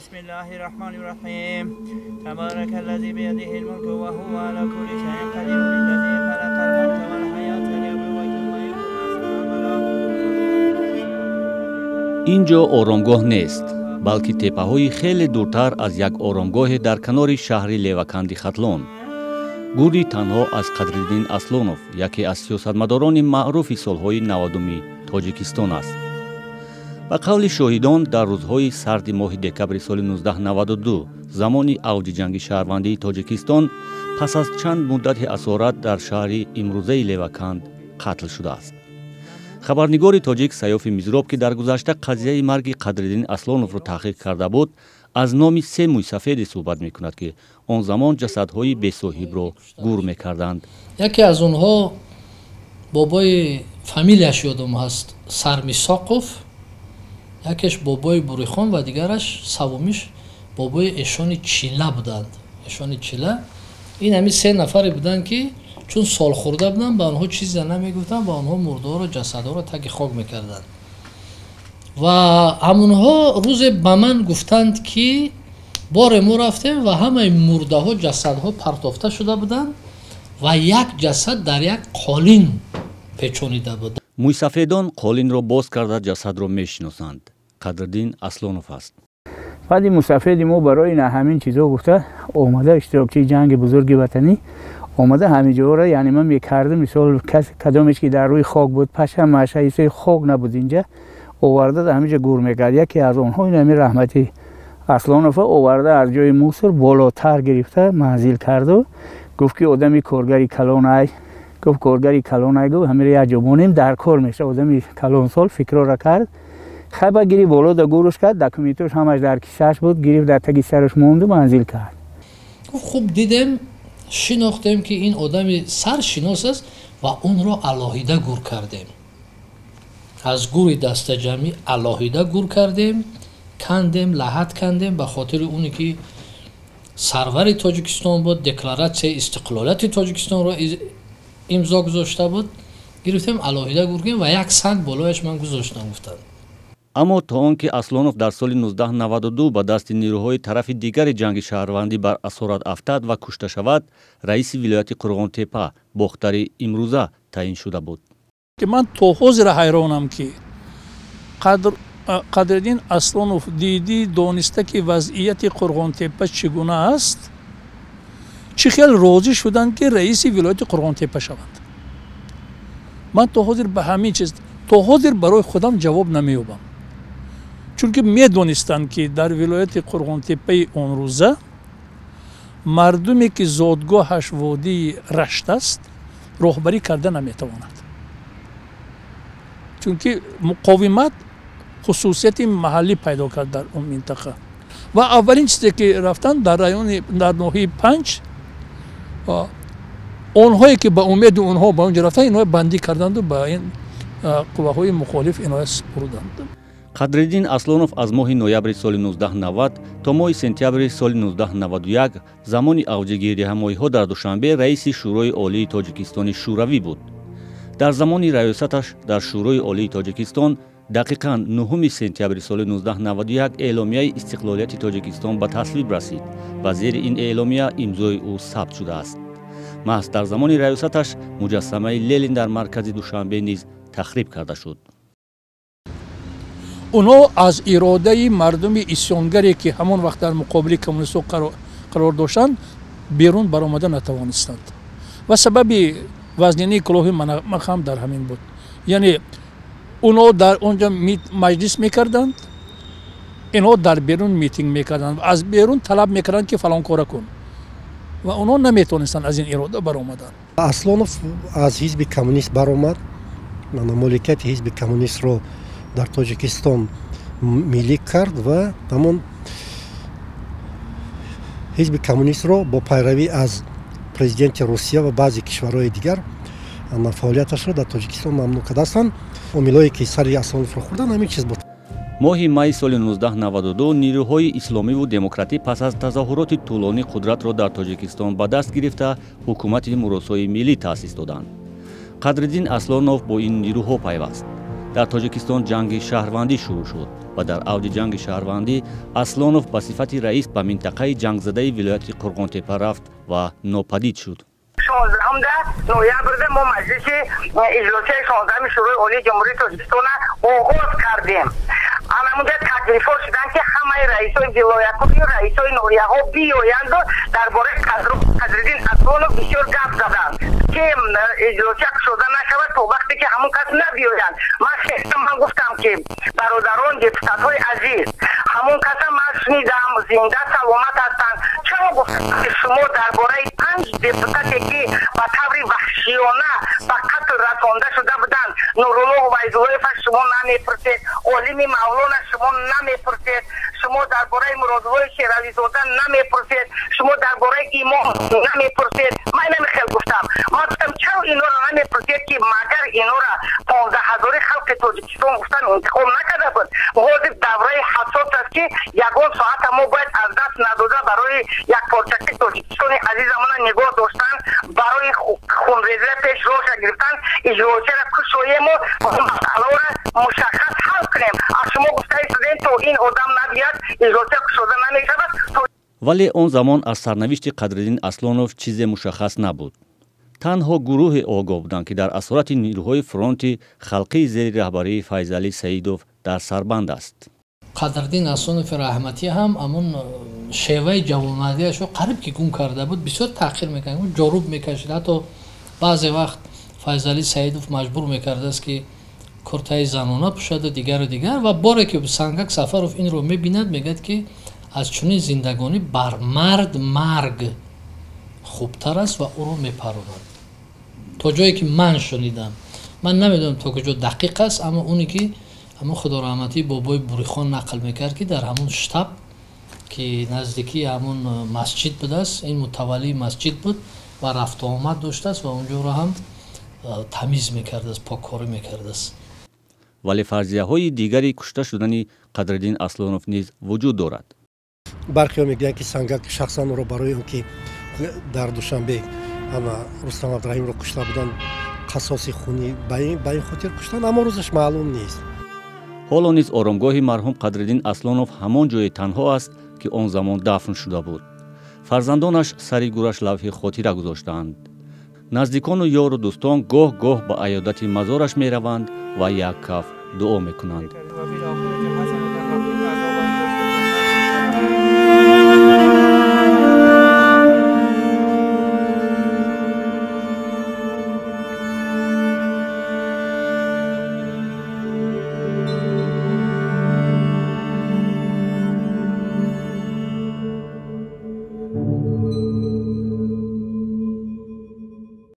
بسم الله الرحمن الرحيم تبارك الذي بيده الملك وهو على كل شيء قدير الذي خلق الموت والحياة ليبلوكم أيكم أحسن عملا. Ин ҷо оромгоҳ нест, балки теппаҳои хеле дуртар аз як оромгоҳе дар канори шаҳри Леваканди Хатлон. Гури танҳо аз Қадриддин Аслонов, яке аз сиёсатмадорони маъруфи солҳои 90-уми Тоҷикистон аст. Ба қавли шоҳидон, дар рӯзҳои сарди моҳи декабри соли 1992, замони авҷи ҷанги шаҳрвандии Тоҷикистон, пас аз чанд муддати асорат дар шаҳри имрӯзаи Леваканд қатл шудааст. Хабарнигори тоҷик Саёфи Мизроб, ки дар гузашта қазияи марги Қадриддин Аслоновро таҳқиқ карда буд, аз номи се мӯйсафеде суҳбат мекунад, ки он замон ҷасадҳои бесоҳибро гур мекарданд. Яке аз онҳо бобои, фамилияш ёдам ҳаст, Сармисоқов, якеш бобои Бурихон ва дигараш, савумиш, бобои Эшони Чила буданд. Эшони Чила. Ин ҳамин се нафаре буданд, ки чун солхӯрда буданд, ба онҳо чизе намегуфтанд ва онҳо мурдаҳоро, ҷасадҳоро таги хок мекарданд. Ва ҳамонҳо рӯзе ба ман гуфтанд, ки боре мо рафтем ва ҳамаи мурдаҳо, ҷасадҳо партофта шуда буданд ва як ҷасад дар як қолин печонида буд. Мӯйсафедон қолинро боз карда, ҷасадро мешиносанд. Қадриддин Аслонов аст. Баъди мусафеди мо барои на ҳамин чизо гуфта омада, иштирокчии ҷанги бузурги ватанӣ омада, ҳамин ҷоро, яъне ман мекардам, мисол, кас кадомеш ки дар рӯи хок буд, паша маша исои хок набуд, инҷа оварда, дар ҳамин ҷо гур мекард. Яке аз онҳо ин ҳамин раҳмати Аслонова оварда, аз ҷои мусор болотар гирифта, манзил карду гуфт, ки одами коргари калон ай, гуфт, коргари калон ай, гуфт, ҳамиро як ҷо монем, дар кор меша. Одами калонсол фикрора кард, хайба гири боло да гуруш кард, документош ҳамаш дар кисааш буд, гирифт, дар таги сараш монду, манзил кард. Гуфт, хуб дидем, шинохтем, ки ин одами саршинос аст ва онро алоҳида гур кардем, аз гури дастаҷамъӣ алоҳида гур кардем, кандем, лаҳат кандем, ба хотири оне ки сарвари Тоҷикистон буд, декларатсияи истиқлолияти Тоҷикистонро имзо гузошта буд. Гирифтем, алоҳида гур кардем ва як санг болояш ман гузоштам, гуфтанд. Аммо то он ки Аслонов дар соли 1992 ба дасти нерӯҳои тарафи дигари ҷанги шаҳрвандӣ бар асорат афтад ва кушта шавад, раиси вилояти Қурғонтеппа, Бохтари имрӯза, таъин шуда буд. Ки ман то ҳозира ҳайронам, ки Қадриддин Аслонов дидӣ дониста, ки вазъияти Қурғонтеппа чӣ гуна аст, чӣ хел розӣ шуданд, ки раиси вилояти Қурғонтеппа шаванд. Ман то ҳозир ба ҳамин чиз то ҳозир барои худам ҷавоб намеёбам, чунки медонистанд, ки дар вилояти Қурғонтеппаи он рӯза мардуме, ки зодгоҳаш водии Рашт аст, роҳбарӣ карда наметавонад, чунки муқовимат хусусияти маҳаллӣ пайдо кард дар он минтақа. Ва аввалин чизе ки рафтанд дар райони, дар ноҳияи Панҷ, онҳое ки ба умеди онҳо ба он ҷо рафтанд, инҳо бандӣ карданду ба ин қувваҳои мухолиф инҳоя супурданд. Қадриддин Аслонов аз моҳи ноябри соли 1990 то моҳи сентябри соли 1991, замони авҷи гирдиҳамоиҳо дар Душанбе, раиси Шӯрои Олии Тоҷикистони Шӯравӣ буд. Дар замони раёсаташ дар Шӯрои Олии Тоҷикистон, дақиқан 9 сентябри соли 1991, эъломияи истиқлолияти Тоҷикистон ба тасвиб расид ва зери ин эъломия имзои ӯ сабт шудааст. Маҳз дар замони раёсаташ муҷассамаи Ленин дар маркази Душанбе низ тахриб карда шуд. Онҳо аз иродаи мардуми исёнгаре, ки ҳамон вақт дар муқобили коммунистҳо қарор доштанд, берун баромада натавонистанд ва сабаби вазнинии кулоҳи Мономах ҳам дар ҳамин буд. Яъне онҳо дар он ҷо маҷлис мекарданд, инҳо дар берун митинг мекарданд, аз берун талаб мекарданд, ки фалон кора кун, ва онҳо наметавонистанд аз ин ирода баромаданд. Аслонов аз ҳизби коммунист баромад, моликияти ҳизби коммунистро дар Тоҷикистон милик кард ва ҳамон ҳизби коммунистро бо пайравӣ аз президенти Русия ва баъзе кишварҳои дигар фаъолияташро дар Тоҷикистон мамнӯъ кардаастанд. Омилҳое, ки сари Аслоновро хӯрдан, ҳамин чиз буд. Моҳи майи соли 1992 нирӯҳои исломиву демократӣ пас аз тазоҳуроти тӯлонӣ қудратро дар Тоҷикистон ба даст гирифта, ҳукумати муросои миллӣ таъсис доданд. Қадриддин Аслонов бо ин нирӯҳо пайваст. Дар Тоҷикистон ҷанги шаҳрвандӣ шурӯъ шуд. Ва дар авҷи ҷанги шаҳрвандӣ Аслонов ба сифати раис ба минтақаи ҷангзадаи вилояти Қурғонтеппа рафт ва нопадид шуд. 16 ноябрда мо маҷлиси иҷлосияи 16-уми Шӯрои Олии Ҷумҳурии Тоҷикистона оғоз кардем. Анамунҷа таклифҳо шуданд, ки ҳамаи раисои вилоятҳою раисои ноҳияҳо биёянду дар бораи Қадриддин Аслонов бисёр гап заданд, ки иҷлосия кушода нашавад то вақте ки ҳамон кас набиёянд. Ман хестам, ман гуфтам, ки бародарон, депутатҳои азиз, ҳамон каса ман шунидам, зинда саломат ҳастанд. Чаро гуфтам, ки шумо дар бораи 5 депутате, ки ба таври ваҳшиёна ба қатл расонда шуда буданд, Нуруллоҳ Убайдуллоева шумо намепурсед, Олими Мавлона шумо намепурсед, шумо дар бораи Муродуллои Шерализода намепурсед, шумо дар бораи Имом намепурсед? Ман намехел гуфтам. Ман гуфтам, чаро инора намепурсед, ки магар инора 15 ҳазори халқи Тоҷикистон гуфтан интихоб накарда буд? Ҳозир давраи ҳассос аст, ки ягон соата мо бояд аз даст надода барои якпорчаки Тоҷикистони азизамона нигоҳ доштан, барои хунрезия пеш роша гирифтан иҷлосияро кушоему масъаларо мушаххас ҳал кунем. Аз шумо гуфта истодем, то ин одам набиёд, иҷлосия кушода намешавад. Вале он замон аз сарнавишти Қадриддин Аслонов чизе мушаххас набуд. Танҳо гурӯҳе огоҳ буданд, ки дар асорати нирӯҳои фронти халқии зери раҳбарии Файзалӣ Саидов дар сарбанд аст. Қадриддин Аслонови раҳматӣ ҳам ҳамон шеваи ҷавонмардиашро қариб ки гум карда буд, бисёр таъхир мекард, ҷоруб мекашид. Ҳатто баъзе вақт Файзалӣ Саидов маҷбур мекардааст, ки куртаи занона пӯшаду дигару дигар. Ва боре ки Сангак Сафаров инро мебинад, мегӯяд, ки аз чунин зиндагонӣ бар мард марг хубтар аст ва ӯро мепаронад. То ҷое ки ман шунидам, ман намедонам то куҷо дақиқ аст, аммо оне ки ҳамон худораҳматии бобои Бурихон нақл мекард, ки дар ҳамон штаб, ки наздикии ҳамон масҷид будааст, ин мутаваллии масҷид буд ва рафтуомад доштааст ва онҷоро ҳам тамиз мекардааст, поккорӣ мекардааст. Вале фарзияҳои дигари кушта шудани Қадриддин Аслонов низ вуҷуд дорад. Бархеҳо мегӯянд, ки Сангак шахсан ӯро барои он ки дар Душанбе ана Рустам Абдураҳимро кушта буданд, қасоси хунӣ ба ин хотир куштанд, аммо рӯзаш маълум нест. Ҳоло низ оромгоҳи марҳум Қадриддин Аслонов ҳамон ҷое танҳо аст, ки он замон дафн шуда буд. Фарзандонаш сари гӯраш лавҳи хотира гузоштаанд. Наздикону ёру дӯстон гоҳ-гоҳ ба аёдати мазораш мераванд ва як каф дуо мекунанд.